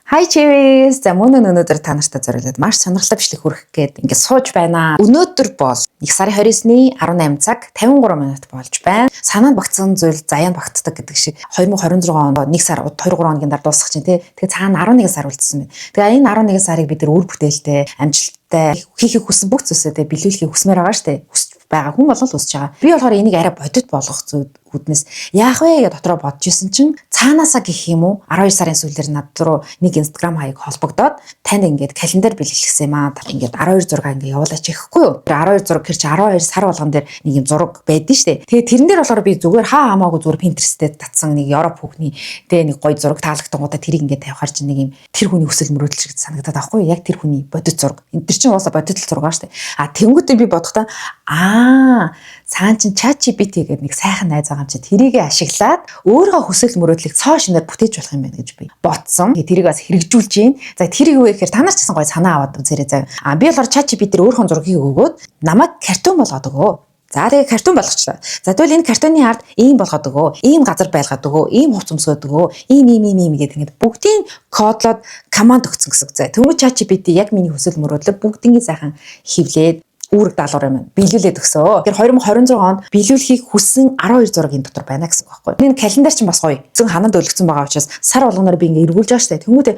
Hi Cheers! За, мөн өнөөдөр та нартай зориулаад маш сонирхолтой бичлэг хүргэх гээд ингээд сууж байна. Өнөөдөр бол 1 сарын 29-ний 18 цаг 53 минут болж байна. Санаанд багтсан зүйл заяанд багтдаг гэдэг шиг 2026 онд 1 сар 2 3 хоногийн дараа дуусах чинь, тий. Тэгээ цаана 11 сар үлдсэн байна. Тэгээ энэ 11 сарыг бид нар үр бүтээлтэй, амжилттай хийхийг хүссэн бүх зүйлсээ биелүүлэхийг хүсмээр байгаа шүү дээ. Хүсэж байгаа хүн болгол хүсэж байгаа. Би болохоор энийг арай бодит болгох үүднээс яах вэ гэж дотроо бодож исэн чинь цаанаасаа гэх юм уу, 12 сарын сүүлээр над руу нэг Instagram хаяг холбогдоод, танд ингээд календар бэлгэлсэн юм аа. Ингээд 12 зураг ингээд явуулаач гэхгүй юу. 12 зураг гэр чи 12 сар болгон дээр нэг юм зураг байдсан штэ. Тэгээ тэрэн дээр болохоор би зүгээр хаа хамаагүй зүгээр Pinterest-тэй татсан нэг Европ хүүхний тэ нэг гоё зураг таалагдангуудаа тэрийг ингээд тавихаар чинь нэг юм тэр хүний хүсэл мөрөөдөл шиг санагдаад байхгүй юу? Яг тэр хүний бодит зураг. Энэ тэр чинь уусаа бодит зураг аа штэ. А тэнгуүтээ би бодохдоо цаан чин ChatGPT гэдэг нэг сайхан найз байгаа юм чи, тэрийгэ ашиглаад өөрийнхөө хүсэл мөрөөдлийг цоо шинээр бүтээж болох юм байна гэж би бодсон. Тэгээ тэрийг бас хэрэгжүүлж гин. За, тэр юу вэ гэхээр та нар ч гэсэн гоё санаа аваад үзээрэй заяа. А би болохоор ChatGPT дээр өөрийнхөө зургийг өгөөд намайг картун болгоод өгөө. За, тэгээ картун болгочлаа. За, тэгвэл энэ картуны ард ийм болгоод өгөө, ийм газар байлгаад өгөө, ийм хувц өмсгөөд өгөө, ийм ийм ийм ийм гэдэг ингээд бүгдийг кодлоод команд өгсөн гэсэн үг заа. Тэнгүү ChatGPT яг миний хүсэл мөрөөдлөө бүгднийг сайхан хевлээд үүрэг даалгавар юм биелүүлээд өгсөө. Тэгэхээр 2026 онд биелүүлэхийг хүссэн 12 зургийн дотор байна гэсэн үг байхгүй. Энэ календар чинь бас гоё. Зэн хананд өлгцэн байгаа учраас сар болгоноор би ингээ эргүүлж байгаа штэ. Тэнгүүтээ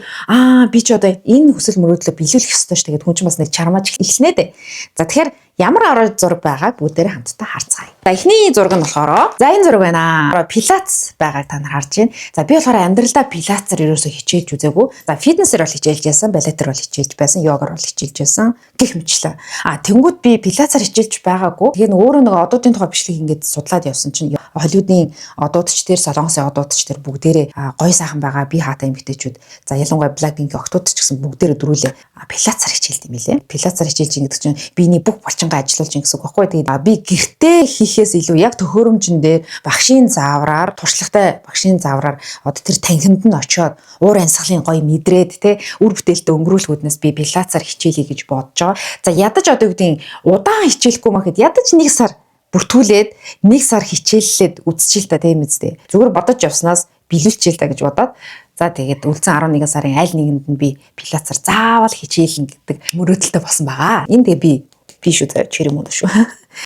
би ч одоо энэ хүсэл мөрөөдлөө биелүүлэх ёстой штэ гэдэг хүн чинь бас нэг чармааж эхэлнэ дээ. За, тэгэхээр ямар 12 зураг байгааг бүгдээрээ хамтдаа харцгаая. За, эхний зураг нь болохоор, за, энэ зураг байна. Пилатес байгааг та нар харж байна. За, би болохоор амьдралдаа пилатесаар ерөөсөө хичээлж үзээгүй. За, фитнесээр бол хичээлж байсан, балетээр бол хичээлж байсан, йогаар бол хичээлж байсан гэх мэтлээ. А тэнгууд би пилатесаар хичээлж байгаагүй. Тэгээ өөрөө нэг одуудын тухай бичлэг ингээд судлаад явсан чинь Холливуудын одууд ч тэр, Солонгосын одууд ч тэр бүгдээрээ гоё сайхан байгаа. Би хаатай эмэгтэйчүүд, за, ялангуяа Blackpink охтууд ч гэсэн бүгдээрээ дөрүүлээ пилатесаар хичээлд юм билээ. Пилатесаар хичээлж гэдэг чинь биений бүх булчингаа ажиллуулж гэсэн үг байхгүй. Тэгээд би гэртээ хийхээс илүү яг төхөөрөмжөн дээр багшийн заавраар, туршлагатай багшийн заавраар одоо тэр танхимд нь очиод уур амьсгалын гоё мэдрээд те үр бүтээлтэй өнгөрүүлэх үүднээс би пилатесаар хичээлье гэж бодож байгаа. За, ядаж одоо юу гэдгийг удаан хичээлэхгүй махад ядаж нэг сар бүртгүүлээд нэг сар хичээллээд үзчихэл та, тийм үстэй. Зүгээр бодож явснаас биелүүлчихэл та гэж бодоод, за, тэгээд үлдсэн 11 сарын аль нэгэнд нь би пилатесаар заавал хичээлнэ гэдэг мөрөөдөлтэй болсон байгаа. Энэ тэгээ би шүү заяа, чирэг мөн шүү.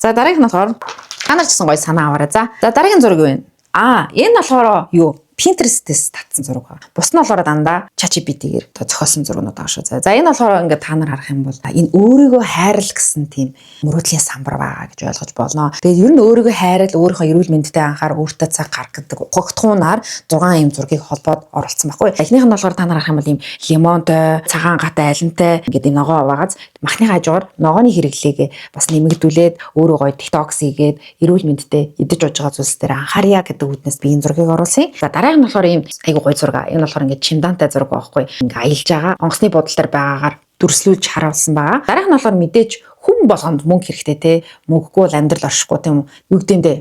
За, дараагийнх нь болохоор та нар ч гэсэн гоё санаа аваарай. За. За, дараагийн зураг юу вэ? А энэ болохоор юу? Pinterest-ээс татсан зураг байна. Бус нь болохоор дандаа ChatGPT-гээр зохиосон зургнууд байгаа шүү. За, энэ болохоор ингээд та нар харах юм бол энэ өөрийгөө хайрл гэсэн тийм мөрөөдлийн самбар байгаа гэж ойлгож болно. Тэгээд ер нь өөрийгөө хайрал, өөрийнхөө эрүүл мэндтэй анхаар, өөртөө цаг гаргадаг гогтхуунаар 6 ийм зургийг холбоод оруулсан байхгүй. Эхнийх нь болохоор та нар харах юм бол ийм лимонтой, цагаан гатай алимтай ингээд ийм ногоо байгааз махны хажуугаар ногооны хэрэглээгээ бас нэмэгдүүлээд өөрөө гоё детокс хийгээд эрүүл мэндтэй идэж ууж байгаа зүйлс дээр анхаарья гэдэг үүднээс би энэ зургийг оруулсан. За, дараагийнх нь болохоор ийм айгу гоё зураг. Энэ болохоор ингээд чемодантай зураг байхгүй. Ингээ аялж байгаа. Онгоцны буудлын дээр байгаагаар дүрслүүлж харуулсан байгаа. Дараагийнх нь болохоор мэдээж хүн болгонд мөнгө хэрэгтэй, те. Мөнгөгүй бол амьдрал оршихгүй, тийм үү? Юу гэдэм бэ?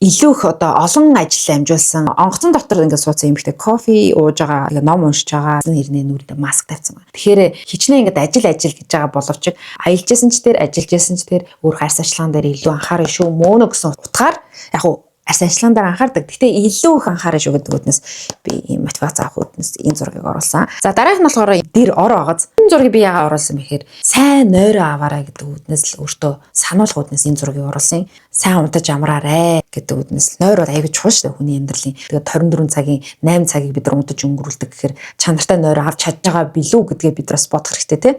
Илүү их одоо олон ажил амжуулсан, онгоцон дотор ингээд суудсан эмэгтэй кофе ууж байгаа, тэгээ ном уншиж байгаа, хэрнээ нүрэндээ маск тавьсан байна. Тэгэхээр хичнээн ингээд ажил ажил гэж байгаа боловч аялж байсан ч тэр, ажиллаж байсан ч тэр өөр харьц ажиллагаан дээр илүү анхаарал шүү мөөнө гэсэн утгаар, яг уу арьс ажиллагаан дээр анхаардаг. Гэхдээ илүү их анхаарал шүү гэдэг үүднээс би ийм мотивац авах үүднээс энэ зургийг оруулсан. За, дараагийнх нь болохоор дэр ор оогоз. Энэ зургийг би яагаад оруулсан бэ гэхээр сайн нойроо аваарай гэдэг үүднээс л, өөртөө сануулах үүднээс энэ зургийг оруулсан. Сайн унтаж амраарай гэдэг үүднээс. Нойр бол аягүй чухал шүү дээ хүний амьдралын. Тэгээд 24 цагийн 8 цагийг бид нар унтаж өнгөрүүлдэг гэхээр чанартай нойроо авч чадж байгаа билүү гэдгээ бид бас бодох хэрэгтэй, тий.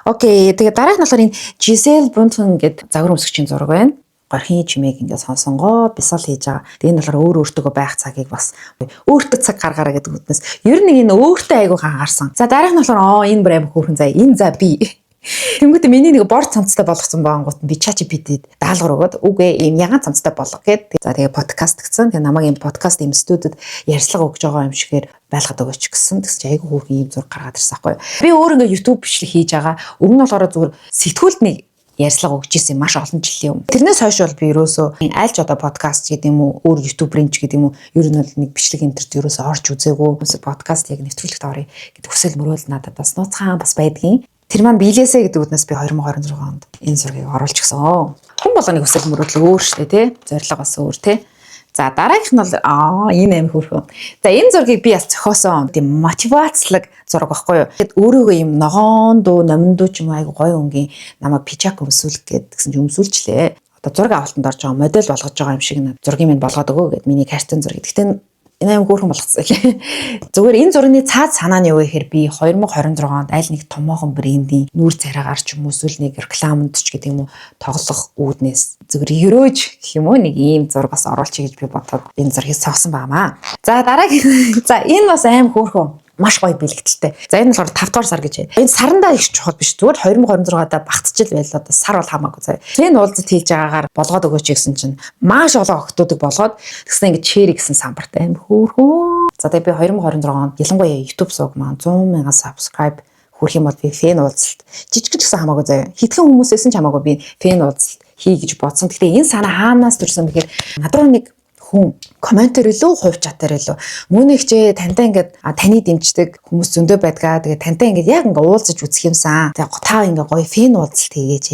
Okay, тэгээд дараах нь болохоор энэ Gisele Bündchen гэдэг загвар өмсгчийн зураг байна, горхины чимээг ингээд сонсонгоо бясалгал хийж байгаа. Тэгээ энэ болохоор өөр өөртөөгөө байх цагийг бас өөртөө цаг гаргаарай гэдэг үүднээс ер нь энэ өөртөө айгуу анхаарсан. За, дараах нь болохоор энэ бүр амар хөөрхөн заяа. Энэ, за, би Тэнгүүтээ миний нэг бор цамцтай болгоцсон баангууд би ChatGPT-д даалгавар өгөөд үгүй ийм ягаан цамцтай болго гэд. За, тэгээ подкаст гэсэн. Тэгээ намайг ийм подкаст ийм студид ярьцлага өгж байгаа юм шигээр байлгаад өгөөч гэсэн. Тэгс чи айгүй хөөрхөн ийм зураг гаргаад ирсэн байхгүй. Би өөр ингээ YouTube бичлэг хийж байгаа. Өмнө нь болохоор зүгээр сэтгүүлд нэг ярьцлага өгч ирсэн маш олон жилийн өмнө. Тэрнээс хойш бол би ерөөсөө аль ч одоо подкаст гэдэг юм уу, өөр YouTuber-ын ч гэдэг юм уу, ер нь бол нэг бичлэг энтерт ерөөсөө орж үзээгүй. Подкаст яг нэвтрүүлэгт оръё гэдэг хүсэл мөрөөл надад бас нууцхан бас байдгийн. Тэр маань биелээсэ гэдэг үүднээс би 2026 онд энэ зургийг оруулж гисэн. Хүн болгоны хүсэл мөрөөдөл өөр шүү дээ, тий? Зорилго бас өөр, тий? За, дараагийнх нь бол энэ аим хөөрхөн. За, энэ зургийг би бас зохиосон. Тийм мотивацлог зураг байхгүй юу? Тэгэд өөрөөгөө юм ногоон дуу, номин дуу ч юм уу, айгу гоё өнгийн намайг пижак өмсүүлэх гээд гэсэн чинь өмсүүлчлээ. Одоо зураг авалтанд орж байгаа модель болгож байгаа юм шиг зургийн минь болгоод өгөө гэд миний картин зургийг. Гэхдээ энэ аим хөөрхөн болгоцсон лээ. Зүгээр энэ зургийн цаад санаа нь юу вэ гэхээр би 2026 онд аль нэг томоохон брендийн нүүр царайгаар ч юм уу, эсвэл нэг рекламанд ч гэдэг юм уу, тоглох үүднээс зүгээр ерөөж гэх юм уу, нэг ийм зураг бас оруулчих гэж би бодоод энэ зургийг сонгосон байнамаа. За, дараагийн, за, энэ бас аим хөөрхөн, маш гоё бэлэгдэлтэй. За, энэ болохоор 5 дугаар сар гэж байна. Энэ сарандаа их чухал биш. Зүгээр 2026-да багтчил байлаа да, сар бол хамаагүй заяа. Fan уулзалт хийж байгаагаар болгоод өгөөч гэсэн чинь маш олон охтуудыг болгоод тэгсэн, ингэ cherry гэсэн самбартай, аим хөөрхөн. За, тэгээ би 2026 онд ялангуяа YouTube суваг маань 100 мянган subscribe хүрэх юм бол би fan уулзалт жижиг ч гэсэн хамаагүй заяа. Хэдхэн хүмүүсээс нь ч хамаагүй би fan уулзалт хий гэж бодсон. Гэхдээ энэ санаа хаанаас төрсэн бэхээр над руу нэг хүн comment ээр илүү, хувь чатаар илүү "Мөнөгчээ, тантай ингээд таны дэмждэг хүмүүс зөндөө байдгаа. Тэгээ тантай ингээд яг ингээд уулзаж үзэх юмсан. Тэгээ та ингээд гоё fan уулзалт хийгээч"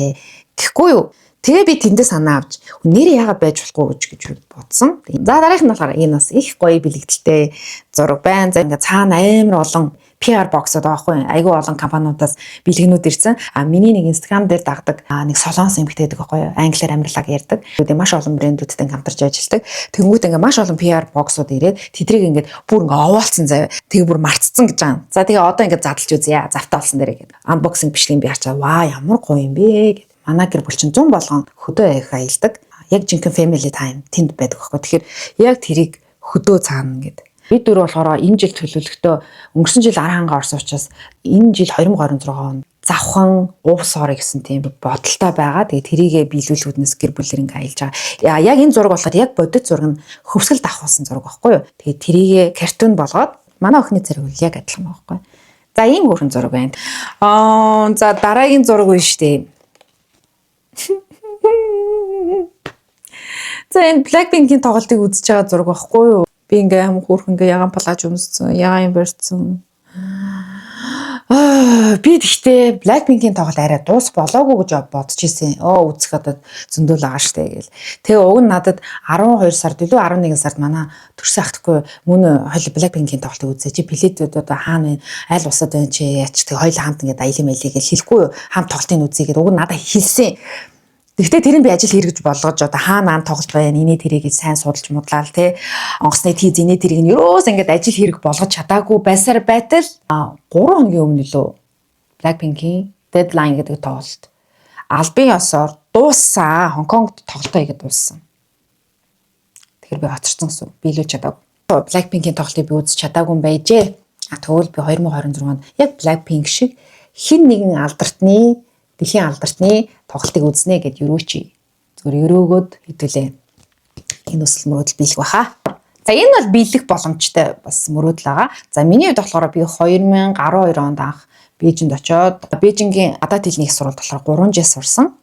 гэхгүй юу. Тэгээ би тэндээ санаа авч нэр яагаад байж болохгүй гэж бодсон. За, дараагийнх нь болохоор энэ бас их гоё бэлэгдэлтэй зураг байна. За, ингээд цаана амар олон PR box-од байгаа байхгүй, айгүй олон компаниудаас бэлгэнүүд ирсэн. А миний нэг Instagram дээр дагдаг нэг солонгос эмэгтэй байдаг байхгүй юу? Англиар амарлаг ярьдаг. Тэгээ маш олон брэндүүдтэй хамтарч ажилладаг. Тэнгүүт ингээ маш олон PR box-ууд ирээд тэдрийг ингээд бүр ингээ овоолцсон заяа. Тэгээ бүр мартцсан гэж байгаа. За, тэгээ одоо ингээ задлж үзье. Завтаа болсон дээрээ гэдэг. Unboxing бичлэгийг би харчаа. Ваа, ямар гоё юм бэ гэд. Манай гэр бүл чинь 100 болгон хөдөө аях аялдаг. Яг жинхэнэ family time тэнд байдаг байхгүй. Тэгэхээр яг тэрийг хөдөө цаана ингээд. Бид дөрөв болохоор энэ жил төлөвлөлтөө өнгөрсөн жил ар хангаа орсон учраас энэ жил 2026 он завхан увс орё гэсэн тийм бодолтой байгаа. Тэгээ тэрийгэ биелүүлэх үүднээс гэр бүлэр ингээ аялж байгаа. Яг энэ зураг болохоор яг бодит зураг нь хөвсгөл давхуулсан зураг байхгүй юу? Тэгээ тэрийгэ картун болгоод манай охины зэрэг бол яг адилхан байгаа байхгүй. За, ийм хөөрхөн зураг байна. За, дараагийн зураг байна шүү дээ. За, энэ Blackpink-ийн тоглолтыг үзэж байгаа зураг байхгүй юу? Би ингээ амар хөөрхөн ингээ ягаан плаж өмссөн, ягаан юм барьсан. Би тэгтээ Blackpink-ийн тоглолт арай дуус болоогүй гэж бодож ирсэн. Оо, үзэх одоо зөндөөл байгаа штэ гэл. Тэгээ уг нь надад 12 сард илүү, 11 сард манай төрсөн ах мөн хойл Blackpink-ийн тоглолтыг үзээ. "Чи билетүүд одоо хаана вэ? Аль улсад байна, чи яач, тэг хоёул хамт ингээд аялын мэлий гэл хэлэхгүй юу? Хамт тоглолтыг үзье" гэд уг нь надад хэлсэн. Гэхдээ тэрийг би ажил хэрэгж болгож одоо хаана наан тоглолт байна, инээ тэрийг сайн судалж мудлаа те. Онгоцны тийз инээ тэрийг нь ерөөс ингээд ажил хэрэг болгож чадаагүй байсаар байтал 3 хоногийн өмнө лөө Blackpink-ийн Deadline гэдэг тоглолт албан ёсоор дууссан. Хонконгт тоглолтоо хийгээд дууссан. Тэгэхээр би хоцорсон гэсэн. Би илүү чадаагүй. Blackpink-ийн тоглолтыг би үзэж чадаагүй юм байжээ. А тэгвэл би 2026 онд яг Blackpink шиг хэн нэгэн алдартны, дэлхийн алдартны тоглолтыг үзнэ гэд өрөөчий. Зүгээр өрөөгөөд хэдүүлээ. Энэ хүсэл мөрөөдөл биелэх баха. За, энэ бол биелэх боломжтой бас мөрөөдөл байгаа. За, миний хувьд болохоор би 2012 онд анх Бээжинд очиод Бээжингийн гадаад хэлний их сургуульд болохоор 3 жил сурсан.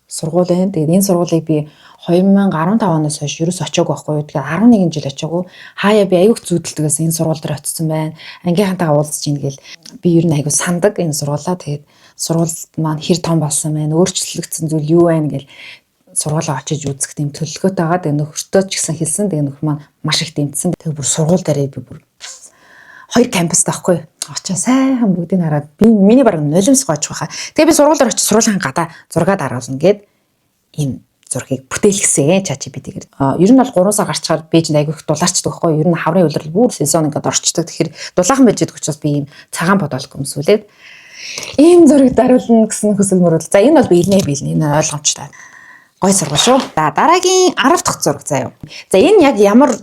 Сургууль байна. Тэгээд энэ сургуулийг би 2015 оноос хойш ерөөс очиагүй байхгүй юу. Тэгэхээр 11 жил очиагүй. Хаяа би аюух зүүдэлдэг гэсэн, энэ сургууль дээр очсон байна. Ангийнхантайгаа уулзж ийн гэл би ер нь аягүй сандаг энэ сургуулаа. Тэгээд сургуульд маань хэр том болсон байна, өөрчлөгдсөн зүйл юу байна гэл сургуулаа очиж үзэх тийм төлөвлөгөөтэй байгаа. Тэгээ нөхөртөө ч гэсэн хэлсэн. Тэгээ нөхөр маань маш их дэмжсэн. Тэгээ бүр сургууль дээр би бүр хоёр кампус таахгүй очоо сайхан бүгдийг хараад би миний баг нулимс гоож байхаа. Тэгээ би сургуулиар очиж сургуулийн гадаа зургаад харуулна гэд ийм зургийг бүтээлгсэн ChatGPT-гээр. Ер нь бол 3 сар гарчаар Бээжинд айгүй их дулаарчдаг байхгүй юу? Ер нь хаврын улирал бүр сезон ингээд орчдөг. Тэгэхээр дулаахан байж байгаа учраас би ийм цагаан подолк өмсүүлээд ийм зураг даруулна гэсэн хүсэл мөрөөдөл. За, энэ бол биелнэ, биелнэ. Энэ ойлгомжтой. Гой сургууль шүү. За, дараагийн 10 дахь зураг заяа. За, энэ яг ямар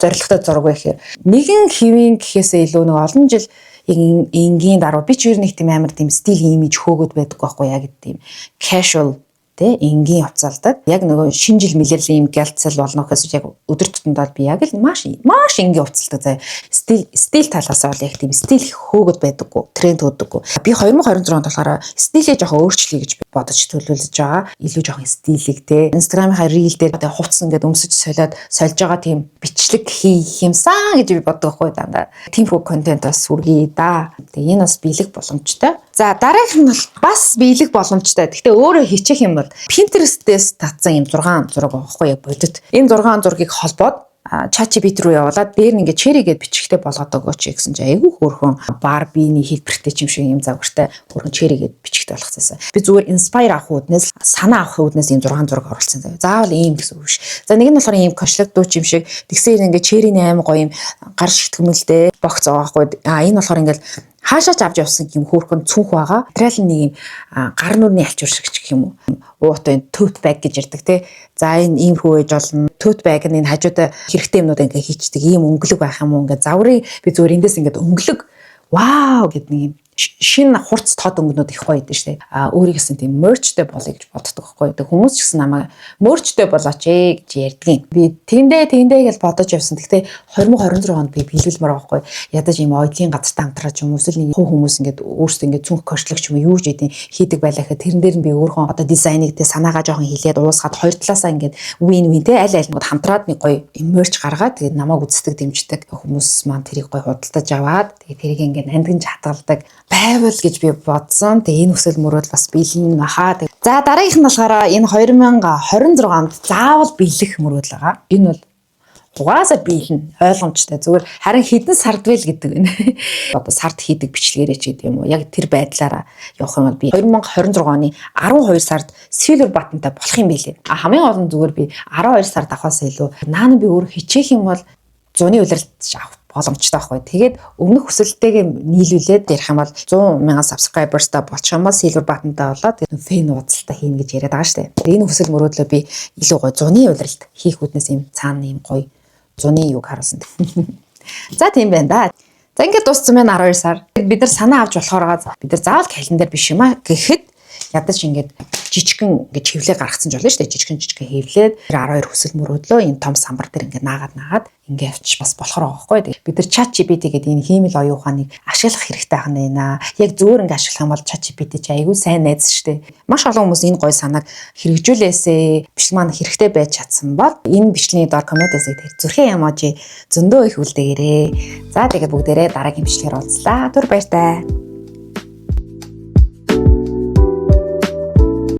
зорилготой зураг вэ гэхээр нэгэн хэвийн гэхээсээ илүү нэг олон жил яг энгийн даруй би ч ер нь их тийм амар тийм стил имиж хөөгд байдаггүй байхгүй, яг тийм casual тэ энгийн хувцалдаг. Яг нөгөө шинэ жил мэлэрлийн юм гялцал болно гэхээс яг өдөр тутамдаа би яг л маш маш энгийн хувцалдаг заяа. Стил талаас бол яг тийм стил хөөгд байдаггүй, тренд хөдөггүй. Би 2026 онд болохоор стилээ жоохон өөрчлөе гэж бодож төлөвлөж байгаа. Илүү жоохон стилийг те Instagram-ийнхаа reel дээр одоо хувцас ингээд өмсөж солиод сольж байгаа тийм бичлэг хийх юмсан гэж би боддог байхгүй дандаа. Тиймэрхүү контент бас сүргий да. Тэгээ энэ бас биелэх боломжтой. За, дараагийнх нь бол бас биелэх боломжтой. Гэхдээ өөрөө хичээх юм бол Pinterest-ээс татсан юм 6 зураг байгаа байхгүй яг бодит. Энэ 6 зургийг холбоод ChatGPT руу явуулаад дээр нь ингээд cherry гэд бичихтэй болгоод өгөөч гэсэн чинь айгүй хөөрхөн Barbie-ний хэлбэртэй юм шиг юм загвартай хөөрхөн cherry гэд бичгтэй болгоцсон. Би зүгээр inspire авах үүднээс, санаа авах үүднээс ийм 6 зураг оруулсан заяа. Заавал ийм гэсэн үг биш. За, нэг нь болохоор ийм кошлог дууч юм шиг, тэгсээр ингээд cherry-ний аим гоё юм гар шигтгэмэлтэй богц байгаа байхгүй. А энэ болохоор ингээд хаашаач авч явсан юм хөөрхөн цүнх байгаа. Материал нь нэг юм гар нүрний альчуур шиг ч гэх юм уу. Уутай tote bag гэж ярьдаг, те. За, энэ иймэрхүү байж болно. Tote bag нь энэ хажуудаа хэрэгтэй юмнууд ингээ хийчдэг ийм өнгөлөг байх юм уу. Ингээ загварыг би зүгээр эндээс ингээд өнгөлөг вау гэд нэг юм шинэ хурц тод өнгөнүүд их гоё байдаг шүү дээ. А өөрийгөөсөн тийм merch тэй болъё гэж боддог байхгүй. Тэг хүмүүс ч гэсэн намайг merch тэй болооч ээ гэж ярьдгийн. Би тэндээ тэндээ гэж бодож явсан. Гэхдээ 2026 онд би биелүүлмээр байгаа байхгүй. Ядаж ийм оёдлын газартай хамтраач юм уу, эсвэл нэг хувь хүмүүс ингээд өөрсдөө ингээд цүнх корчлогч юм уу, юу ч гэдэг хийдэг байлаа гэхэд тэрэн дээр нь би өөрийнхөө одоо дизайныг те санаагаа жоохон хилээд уусгаад, хоёр талаасаа ингээд win win те, аль аль нь хамтраад нэг гоё merch гаргаад, тэгээд намайг үздэг, дэмждэг хүмүүс маань тэрийг гоё худалдаж аваад, тэгээд тэрийг ингээд нандинж хадгалдаг байвал гэж би бодсон. Тэгээ энэ хүсэл мөрөөдөл бас биелэн баха. За, дараагийнх нь болохоор энэ 2026 онд заавал биелэх мөрөөдөл байгаа. Энэ бол угаасаа биелнэ. Ойлгомжтой. Зүгээр харин хэдэн сард вэ л гэдэг байна. Одоо сард хийдэг бичлэгээрээ ч гэдэг юм уу. Яг тэр байдлаараа явах юм бол би 2026 оны 12 сард silver button тай болох юм билээ. А хамгийн гол нь зүгээр би 12 сард авахаас илүү наана би өөр хичээх юм бол зуны улиралд авах боломжтой байхгүй. Тэгээд өмнөх хүсэлттэйгээ нийлүүлээд ярих юм бол 100 мянган subscribers та болчих юм бол silver button тай болоод тэгээд fan ууцалта хийнэ гэж яриад байгаа шүү дээ. Энэ хүсэл мөрөөдлөө би илүү гоё зуны улиралд хийх үүднээс юм цаана юм гоё зуны юг харуулсан. За, тийм байна да. За, ингээд дууссан байна 12 сар. Бид нар санаа авч болохоор бид нар заавал календар биш юм а гэхэд ядаж ингээд жижигхэн ингээд хэвлээ гаргацсан ч болно шүү дээ. Жижигхэн жижигхэн хэвлээд тэр 12 хүсэл мөрөөдлөө энэ том самбар дээр ингээд наагаад наагаад ингээд явчих бас болохоор байгаа байхгүй. Бид нар ChatGPT гэдэг энэ хиймэл оюун ухааныг ашиглах хэрэгтэй байна наа. Яг зөөр ингээд ашиглах юм бол ChatGPT чи айгүй сайн найз шүү дээ. Маш олон хүмүүс энэ гоё санааг хэрэгжүүлээсээ, бичлэг маань хэрэгтэй байж чадсан бол энэ бичлэгийн доор comment хэсэг тэр зүрхэн emoji зөндөө их үлдээгээрээ. За, тэгээд бүгдээрээ дараагийн бичлэгээр уулзлаа. Түр баяртай.